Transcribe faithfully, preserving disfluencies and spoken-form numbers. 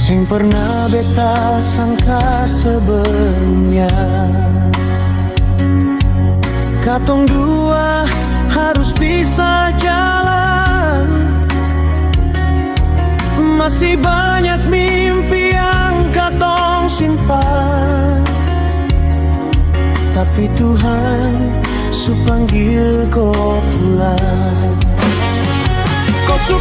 Seng pernah beta sangka sebelumnya katong dua harus bisa jalan. Masih banyak mimpi yang katong simpan, tapi Tuhan su panggil ko pulang. Ko su